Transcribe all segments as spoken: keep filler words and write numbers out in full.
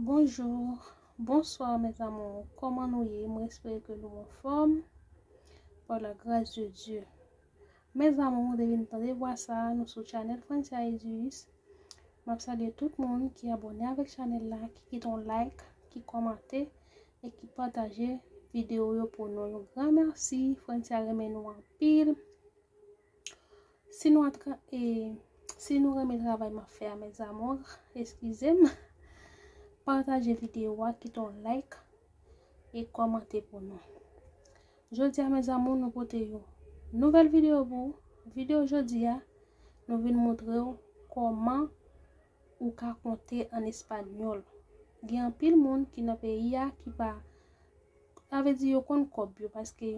Bonjou, bonswa mes amours, kòman nou ye? Mwen espere ke nou anfòm. Par la grâce de Dieu. Mes amours, nou te vin tande vwa sa, nou sou chanèl Francia Edus. M ap salye tout moun ki abòne avèk chanèl la, ki kite yon like, ki kòmante e ki pataje videyo yo pou nou. Yon gran mèsi, Francia renmen nou anpil. Si nou atra-, e, si nou renmen travay m ap fè a, mes amours, eskize m, pataje videyo a, kite yon like e kòmante pou nou. Jodi a, mes amours, nou pote yon nouvèl videyo pou ou. Videyo jodi a, nou vin montre w kòman ou ka konte an espanyòl. Gen anpil moun ki nan peyi a ki pa, sa vle di yo konn kòb yo, paske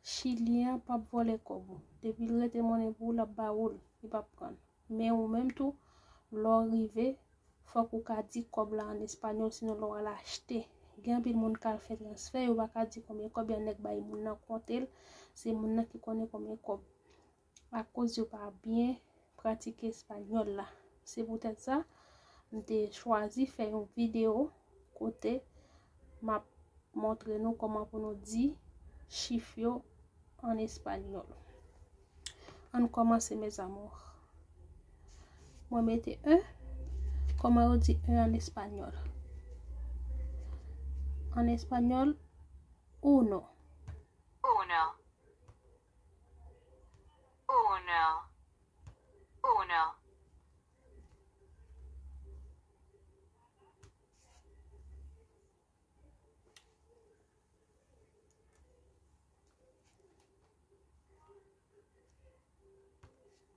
Chilyen an p ap vòlè kòb ou. Depi l rete monnen pou ou, l ap ba ou l, li p ap pran l. Men ou menm tou, lè w rive, fòk ou ka di kòb la an espanyòl, sinon lè w al achte. Gen anpil moun k al fè transfè, yo pa ka di konbyen kòb yon nèg bay moun nan konte l, se moun nan ki konnen konbyen kòb. Akoz yo pa byen pratike espanyòl la. Se poutèt sa, m te chwazi fè yon videyo kote m ap montre nou kòman pou nou di chif yo an espanyòl. Ann kòmanse, mes amours. Mwen mete un. Kòman yo di un an espanyòl? An espanyòl, uno. Uno. Uno. Uno.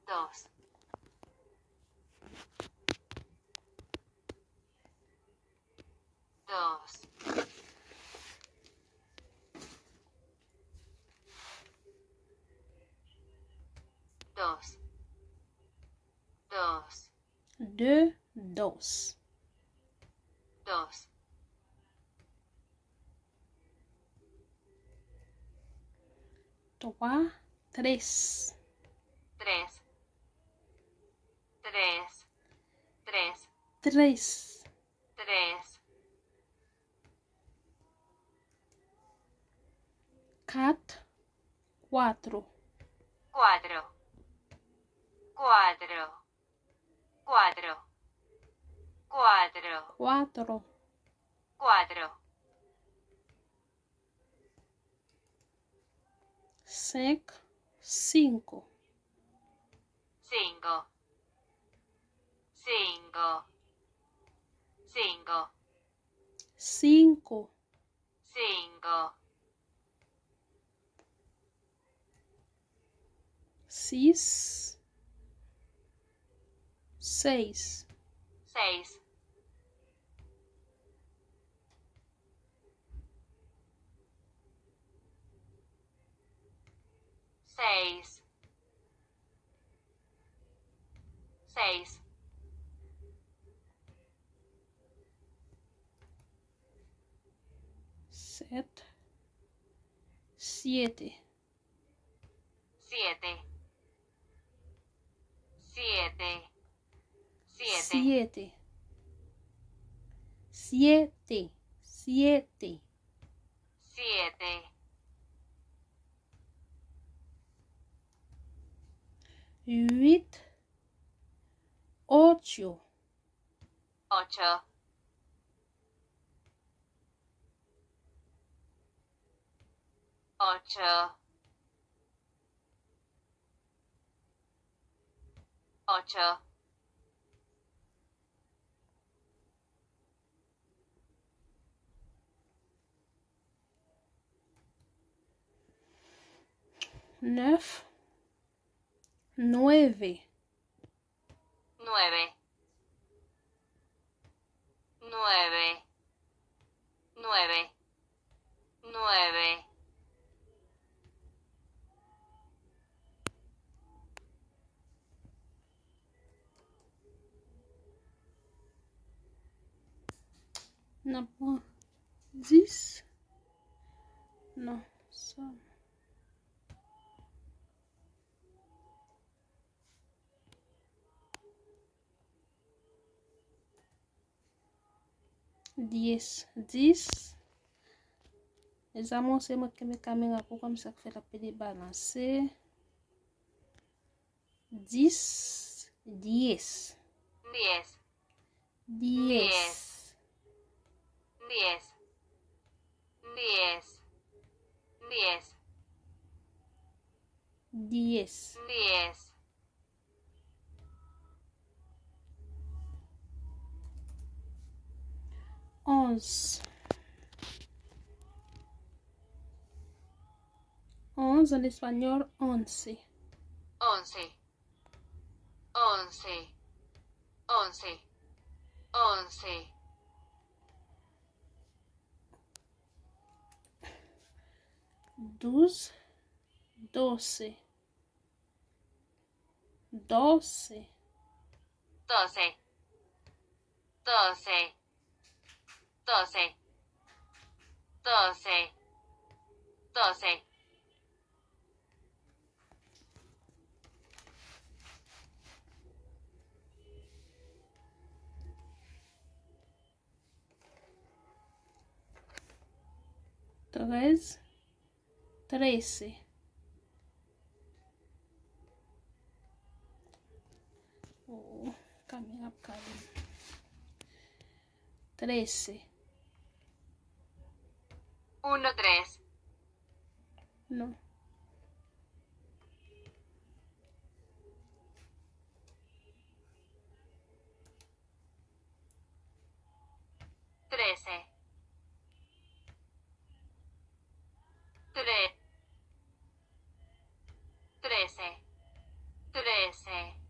Dos. Dos. Dos. Dos. De, dos. Dos. Twa, tres. Tres. Tres. Tres. Tres. Tres. Kat, cuatro. Cuatro. Cuatro. Cuatro. Cuatro. Cuatro. Cuatro. Senk, cinco. Cinco. Cinco. Cinco. Cinco. Cinco. Sis, seis. Seis. Seis. Seis. Set, siete. Siete. Siete. Siete. Siete. Siete. Siete. Siete. Uit, ocho. Ocho. Ocho. Ocho. Nèf, nueve. Nueve. Nueve. Nueve. Nueve. N ap pran dis. Non, sa. Dies, dis. Mezanmi, se mwen ki kenbe kamera pou kòm sa k fè l ap pede balanse. Dis, dies. Dies. Dies. Dies. Dies. Dies. Dies. Dies. Onz. Onz, en español, once. Once. Once. Once. Once. Douz, doce. Doce. Doce. Doce. Doce. Doce. Doce. Treize, trece. Oh, kamera ap kale. Trece. Uno, tres. Non. Trece. Tre-, trece. Trece.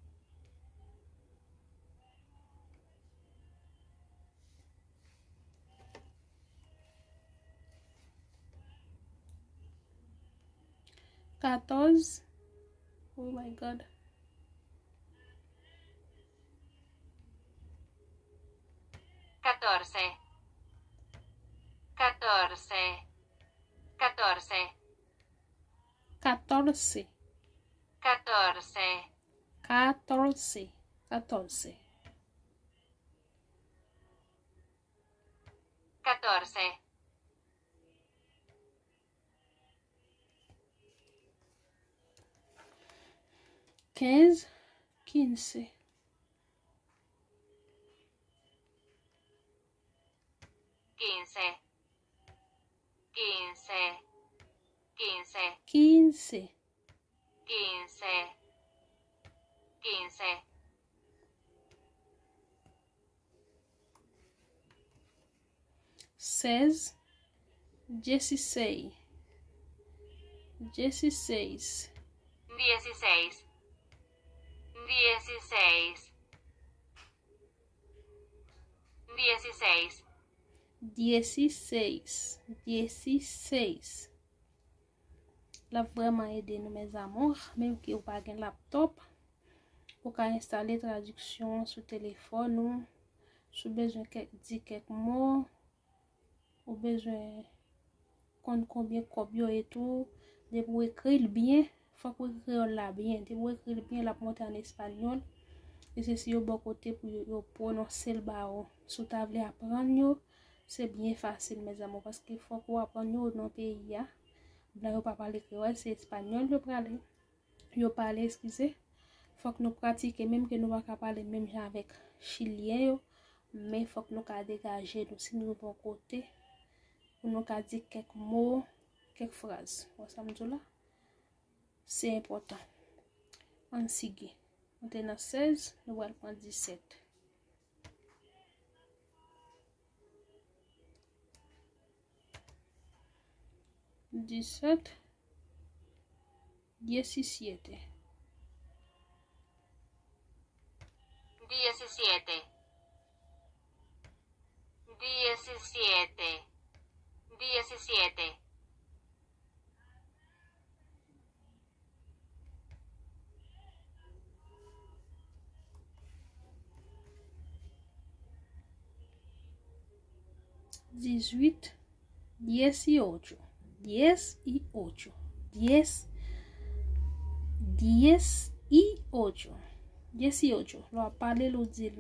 Quatorze. Oh my God. Catorce. Catorce. Catorce. Catorce. Catorce. Catorce. Catorce. Catorce. Quinze, quince. Quince. Quince. Quince. Quince. Quince. Quince. Seize, dieciséis. Dieciséis. Dieciséis. Dieciséis. Dieciséis. Dieciséis. Dieciséis. L ap vrèman ede nou, mes amours. Menm ke ou pa gen laptop, ou ka enstale tradiksyon an sou telefòn ou. Si w bezwen kèk, di kèk mo, ou bezwen konn konbyen kòb yo ye tou, depi w ekri l byen, fòk w ekri kreyòl la byen. Depi w ekri l byen, l ap monte an espanyòl. E se si yo bò kote pou yo, yo pwononse l ba ou. Si w ta vle aprann yo, se byen fasil, mes amours, paske fòk ou aprann yo nan peyi a. Blan yo pa pale kreyòl, se espanyòl yo prale. Yo pale, eskize. Fòk nou pratike, menm ke nou pa ka pale menm jan avèk chilyen yo, men fòk nou ka degaje nou si nou rive yon kote pou nou ka di kèk mo, kèk fraz. Wè sa m di w la? Se enpòtan. Ann sigi. Nou te nan sèz, nou pral pran disèt. Disèt, diecisiete. Diecisiete. Diecisiete. Diecisiete. Dizuit, dieciocho. Dieciocho. Diez, dieciocho. Dieciocho. Lè w ap pale l, ou di l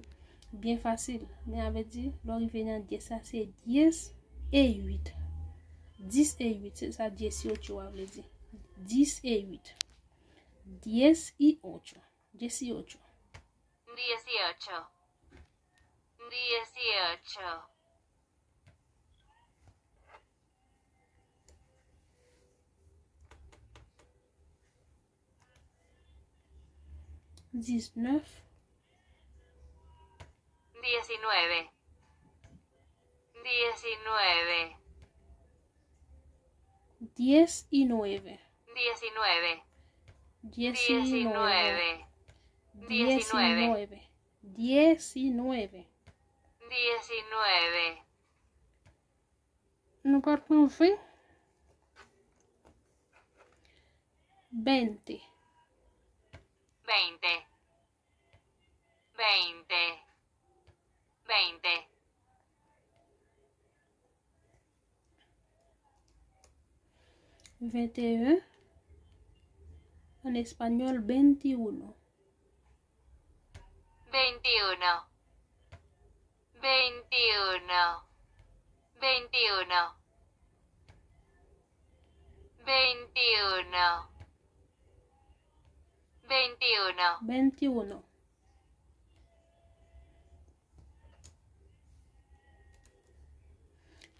Byen fasil. Men sa vle di, lè w rive nan dyès la, se dyès e uit. Dis e uit, se sa dieciocho a vle di. Dis e uit. Dieciocho. Dieciocho. Dieciocho. Dieciocho. Diznèf. Diecinueve. Diecinueve. Diecinueve. Diecinueve. Diecinueve. Diecinueve. Diecinueve. Diecinueve. Diecinueve. Nou pral pran ven. Veinte. Veinte. Veinte. Veinte. Vingt et un. En español, veintiuno. Veintiuno. Veintiuno. Veintiuno. Veintiuno. Veintiuno. Veintiuno.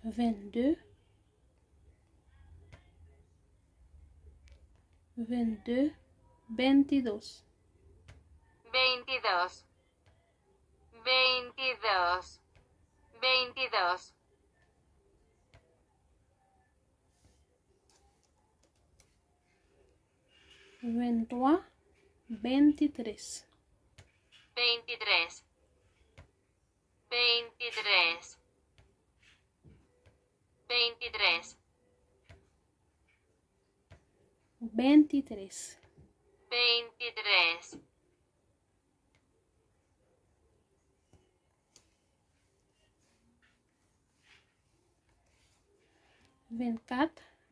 Veintidós. Veintidós. Veintidós. Veintidós. Veintidós. Veintidós. Veintitrés. Veintitrés. Veintitrés. Veintitrés. Veintitrés. Veintitrés.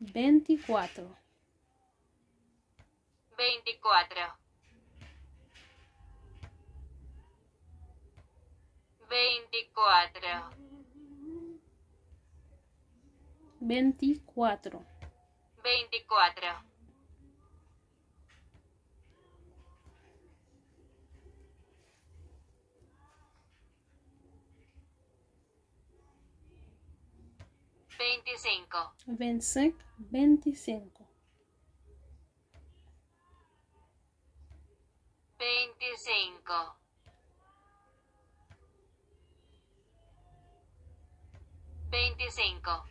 Veinticuatro. Veinticuatro. Veinticuatro. Veinticuatro. Veinticuatro. Veinticinco. Veinticinco. Veinticinco. Veinticinco.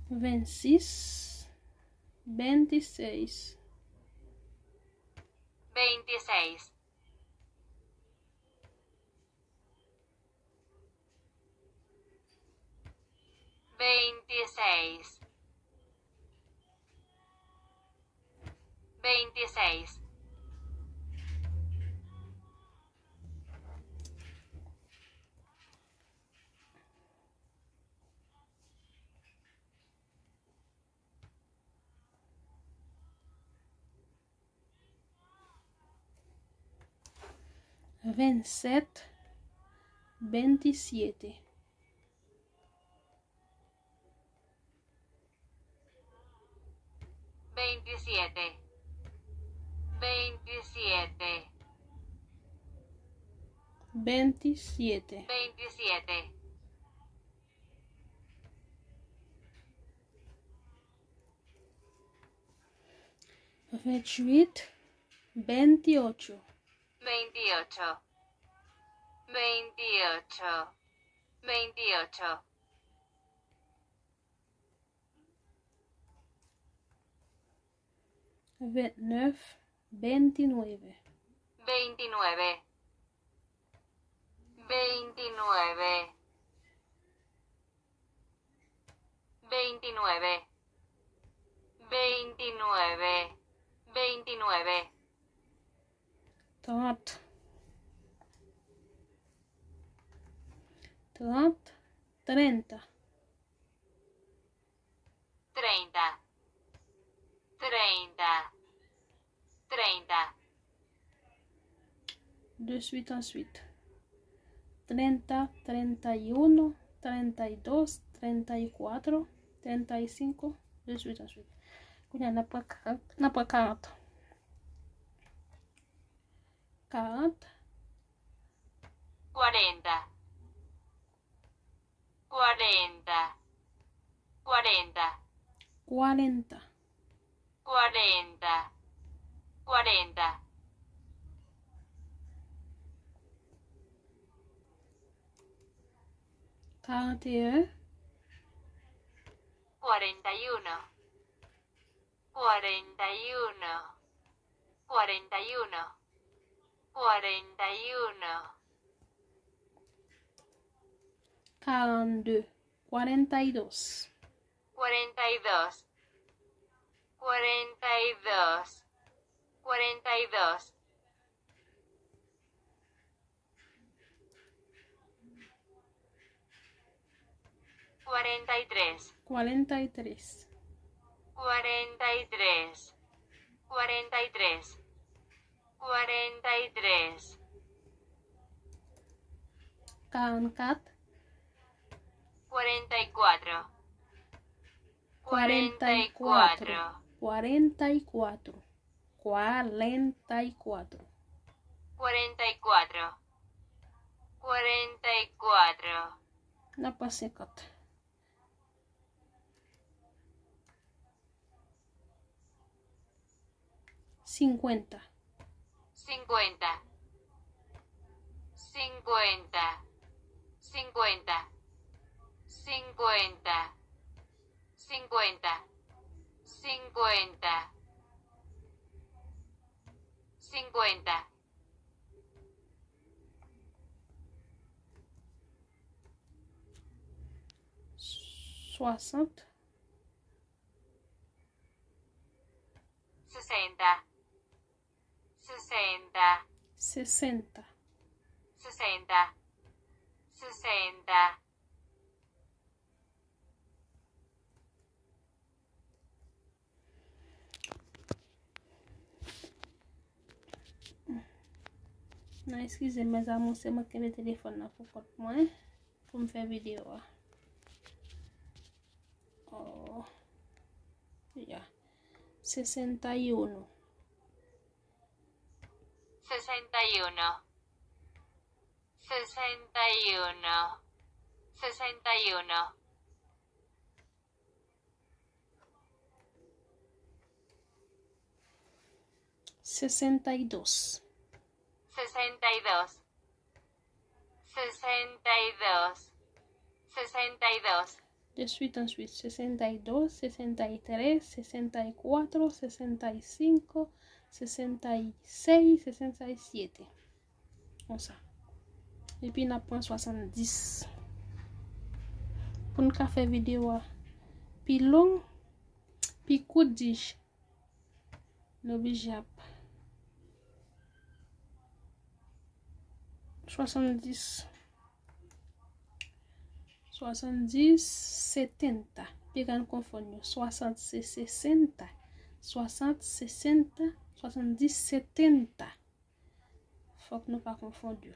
Veintiséis. Veintiséis. Veintiséis. Veintiséis. Veintiséis. Veintisiete. Veintisiete. Veintisiete. Veintisiete. Veintisiete. Veintisiete. Veintiuit. Veintiocho. Veintiocho. Veintiocho. Veintiocho. Veintinueve. Veintinueve. Veintinueve. Veintinueve. Veintinueve. Veintinueve. Veintinueve. Treinta. Treinta. Treinta. Treinta. Treinta. Treinta. De suite ensuite. Treinta, treinta y uno, treinta y dos, treinta y cuatro, treinta y cinco, de suite ensuite. Kounye a n ap pran karant. N ap pran karant. Karant. Cuarenta. Cuarenta. Cuarenta. Cuarenta. Cuarenta. Cuarenta. Quarante et un. Cuarenta y uno. Cuarenta y uno. Cuarenta y uno. Cuarenta y uno. Quarante-deux. Cuarenta y dos. Cuarenta y dos. Cuarenta y dos. Cuarenta y dos. Cuarenta y tres. Cuarenta y tres. Cuarenta y tres. Cuarenta y tres. Cuarenta y tres. Quarante-quatre. Cuarenta y cuatro. Cuarenta y cuatro. Cuarenta y cuatro. Cuarenta y cuatro. Cuarenta y cuatro. Cuarenta y cuatro. N ap pran senkant. Cincuenta. Cincuenta. Cincuenta. Cincuenta. Cincuenta. Cincuenta. Cincuenta. Cincuenta. Soixante. Sesenta. Sesenta. Sesenta. Sesenta. Sesenta. Nan eskize m, mes amours, se mwen ki kenbe telefòn nan pou kont mwen pou m fè videyo a. Oh. Ya. Sesenta y uno. Sesenta y uno. Sesenta y uno. Sesenta y uno. Sesenta y dos. Sesenta y dos. Sesenta y dos. Sesenta y dos. De suite ensuite, sesenta y dos, sesenta y tres, sesenta y cuatro, sesenta y cinco, sesenta y seis, sesenta y siete. Konsa. Epi n ap pran swasanndis. Pou n ka fè videyo a pi long, pi kout, dij, nou oblije ap swasanndis. Swasanndis, setenta. Piga n konfonn yo. Swasant se sesenta. Swasant, sesenta. Swasanndis, setenta. Fòk nou pa konfonn yo.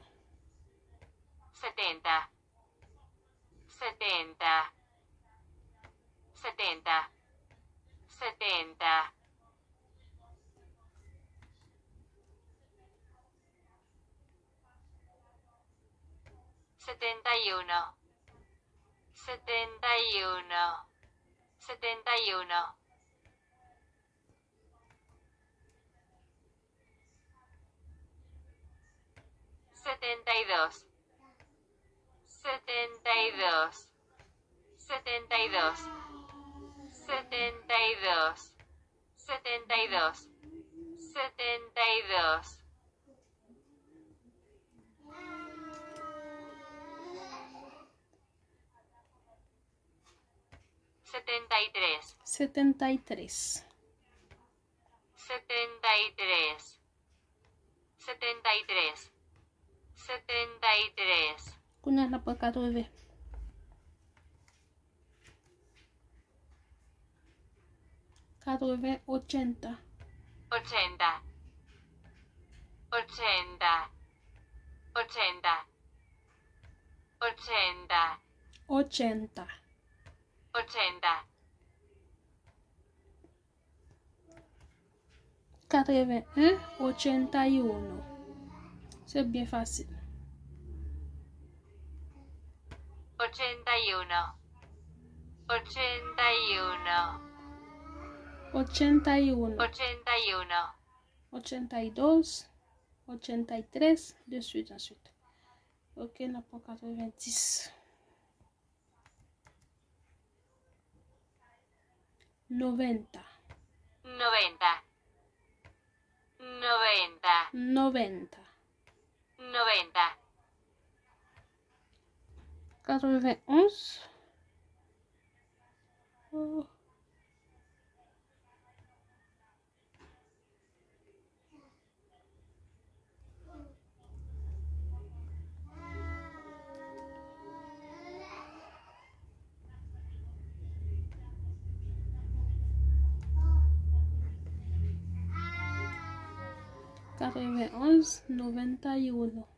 Setenta. Setenta. Setenta. Setenta. Setenta y uno. Setenta y uno. Setenta y uno. Setenta y dos. Setenta y dos. Setenta y dos. Setenta y dos. Setenta y dos. Setenta y dos. Setenta y tres. Setenta y tres. Setenta y tres. Setenta y tres. Setenta y tres. Kounye a n ap pran katreven. Katreven, ochenta. Ochenta. Ochenta. Ochenta. Ochenta. Ochenta. Ochenta. Katreven en, ochenta y uno. Se byen fasil. Ochenta y uno. Ochenta y uno. Ochenta y uno. Ochenta y uno. Ochenta y dos, ochenta y tres, de suite, ensuite. Ok, n ap pran katrevendis. Noventa. Noventa. Noventa. Noventa. Noventa. Katrevenonz. Oh. Katrevenonz, noventa y uno.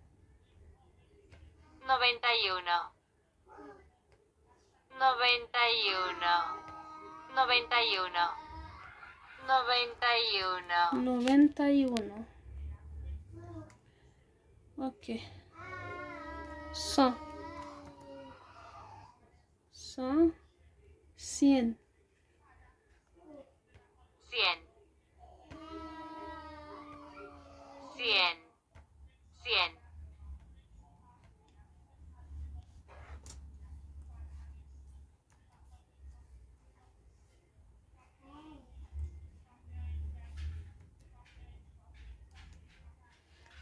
Noventa y uno. Noventa y uno. Noventa y uno. Noventa y uno. Noventa y uno. Ok. San. San. Cien. Cien. Cien. Cien.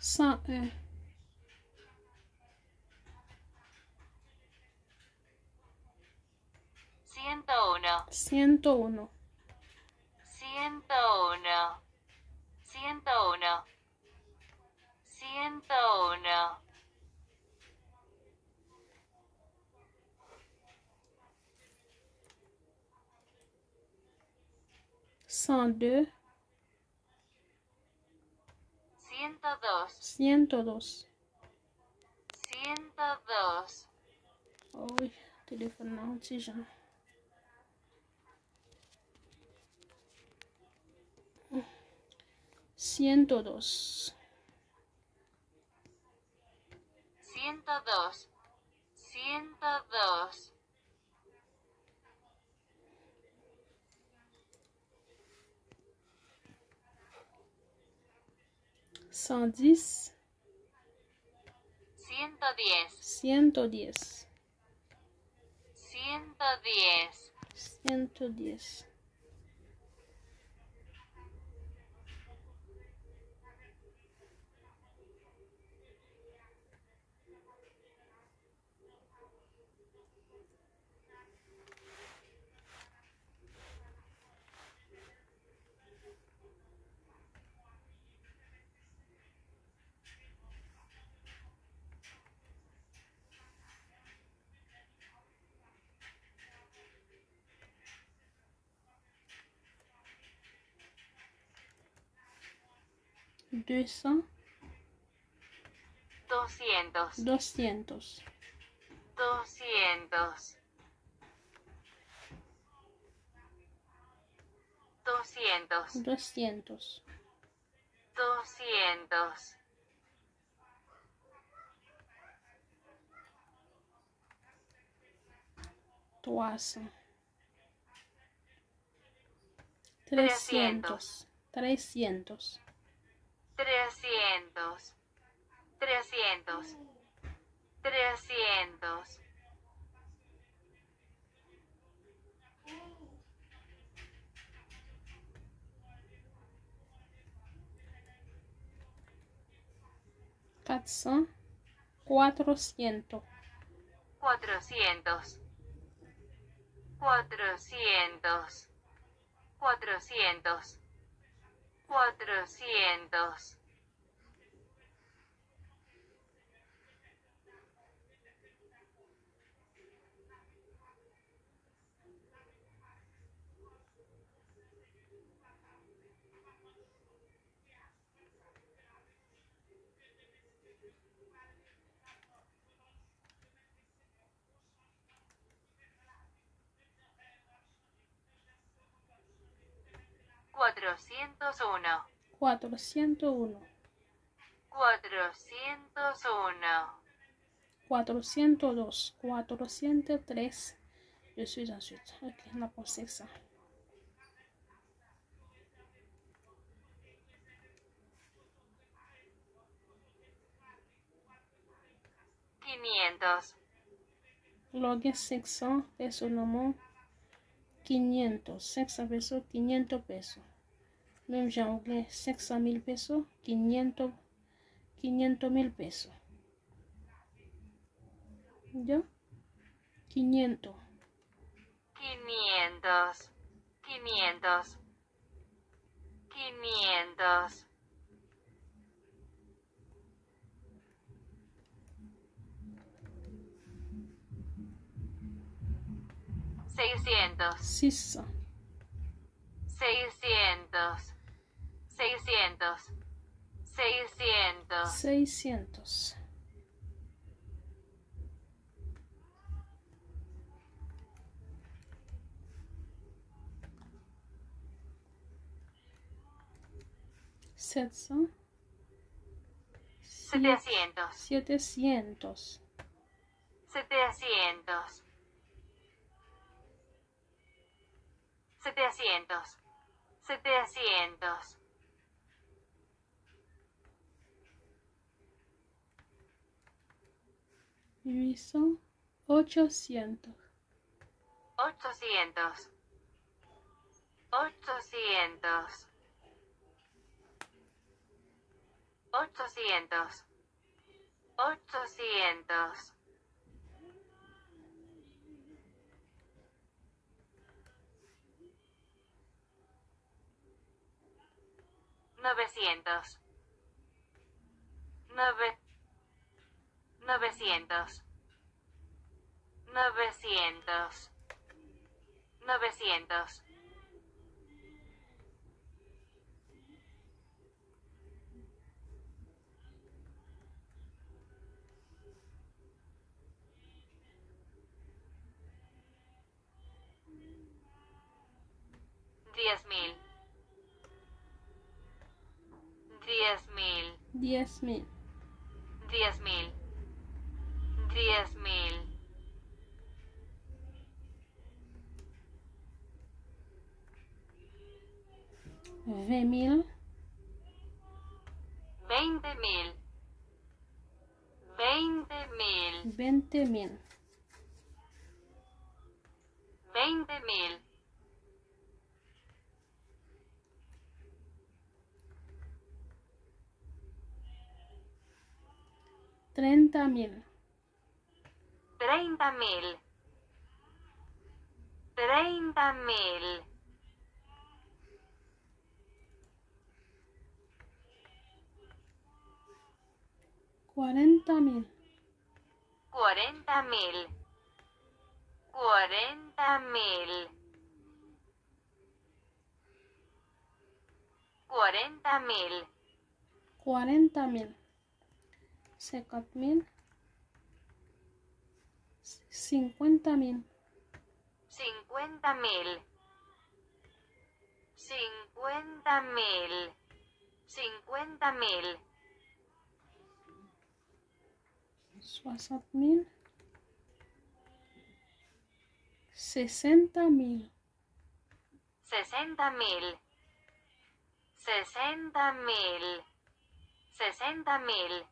San en. Ciento uno. Ciento uno. Ciento uno. Ciento uno. Ciento uno. San de. Ciento dos. Ciento dos. Ciento dos. Uy, telefòn nan yon ti jan. Ciento dos. Ciento dos. Ciento dos. San dis. Ciento diez. Ciento diez. Ciento diez. Ciento diez. De san. Doscientos. Doscientos. Doscientos. Doscientos. Doscientos. Doscientos. Twa san. Trescientos. Trescientos. Trescientos. Trescientos. Trescientos. Kat san. Cuatrocientos. Cuatrocientos. Cuatrocientos. Cuatrocientos. Cuatrocientos. Cuatrocientos uno. Cuatrocientos uno. Cuatrocientos uno. Cuatrocientos dos, cuatrocientos tres. Je suis ensuite. Ok, n ap pran senk san. Quinientos. Lè w gen senk san peso nan men w, quinientos, senk san peso, quinientos peso. Menm jan ou gen senk san mil peso, quinientos, quinientos mil peso. Ya? Quinientos. Quinientos. Quinientos. Quinientos. Seiscientos. Six cents. Seiscientos. Seiscientos. Seiscientos. Seiscientos. Sept cents. Setecientos. Setecientos. Setecientos. Setecientos. Setecientos. Huit cents. Ochocientos. Ochocientos. Ochocientos. Ochocientos. Ochocientos. Novecientos. Nove-, novecientos. Novecientos. Novecientos. Diez mil. Diez mil. Diez mil. Diez mil. Diez mil. Vingt mille. Veinte mil. Veinte mil. Veinte mille. Veinte mil. Treinta mil. Treinta mil. Treinta mil. Cuarenta mil. Cuarenta mil. Cuarenta mil. Cuarenta mil. Cuarenta mil. Cinquante mille. Cincuenta mil. Cincuenta mil. Cincuenta mil. Cincuenta mil. Soixante mille. Sesenta mil. Sesenta mil. Sesenta mil. Sesenta mil.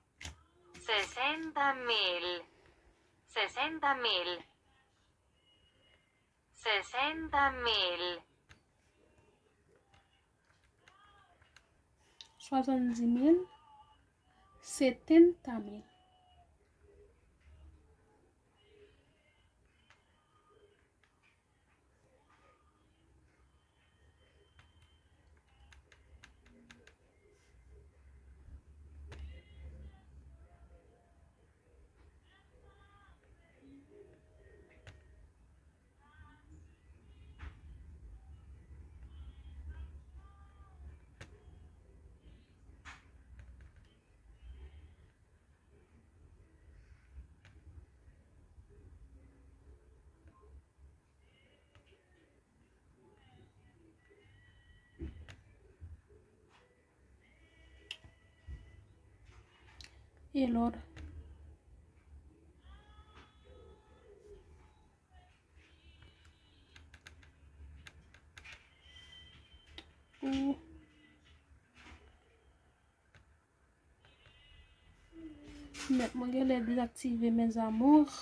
Sesenta mil. Sesenta mil. Sesenta mil. Soixante-dix mille. Setenta mil. E lòt. Ou. Nèt mwen genlè dezaktive, mes amours.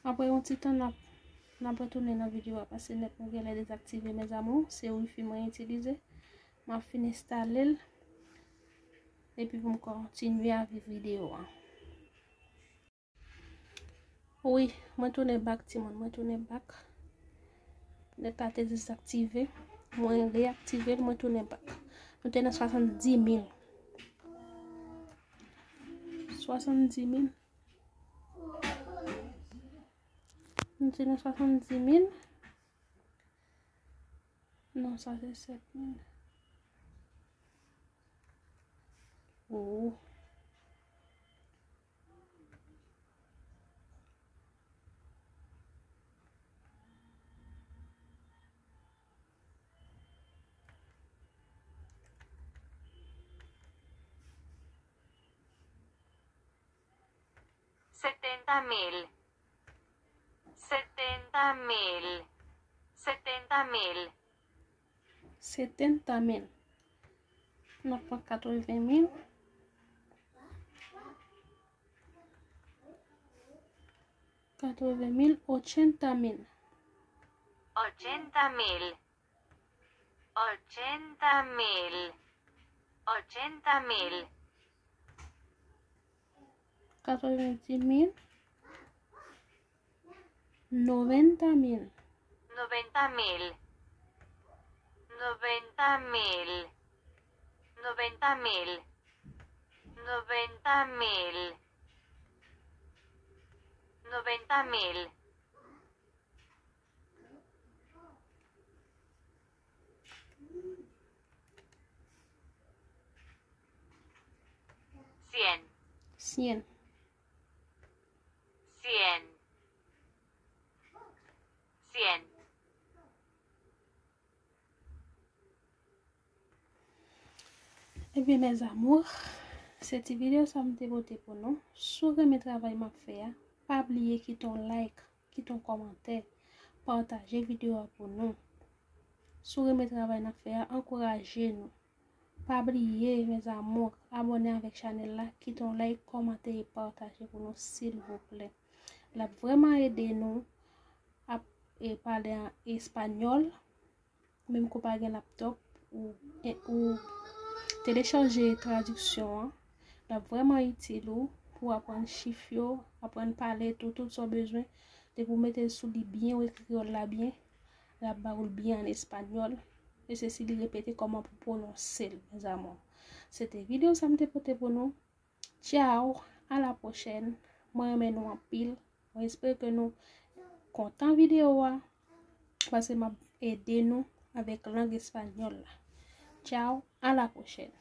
Apre yon ti tan, n ap, n ap retounen nan videyo a, paske nèt mwen genlè dezaktive, mes amours. Se wifi mwen itilize. M ap fin enstale l. Epi pou m kontinye a viv videyo a. Wi, mwen tounen back, timoun. Mwen tounen back. Nèt la te dezaktive. Mwen reaktive l, mwen tounen back. Nou te nan swasanndimil. Swasanndimil. Nou te nan swasanndimil. Non, sa se sèt mil. Oh. Setenta mil. Setenta mil. Setenta mil. Setenta mil. N ap pran katreven mil. Katreven mil, ochenta mil. Ochenta mil. Ochenta mil. Ochenta mil. Katreven mil. Noventa mil. Noventa mil. Noventa mil. Noventa mil. Noventa mil. Noventa mil. Cien. Cien. Cien. Cien. Ebyen, mes amours, se ti videyo sa m te pote pou nou. Si w renmen travay m ap fè a, pa bliye kite yon like, kite yon kòmantè, pataje videyo a pou nou. Si w renmen travay n ap fè a, ankouraje nou. Pa bliye, mes amours, abòne avèk chanèl la, kite yon like, kòmante e pataje pou nou, silvouplè. L ap vrèman ede nou ap, e, pale an espanyòl. Menm ke w pa gen laptòp, ou, e, ou telechaje tradiksyon an, l ap vrèman itil ou pou w aprann chif yo, aprann pale tou, tout sa w bezwen. Depi w mete l sou li byen, w ekri kreyòl la byen, l ap ba ou l byen an espanyòl. E se si li repete kòman pou pwononse l, mes amours. Se te videyo sa m te pote pou nou. Tchaw, a la pwochèn. Mwen renmen nou anpil. Mwen espere ke nou kontan videyo a, paske m ap ede nou avèk lang espanyòl la. Tchaw, a la pwochèn.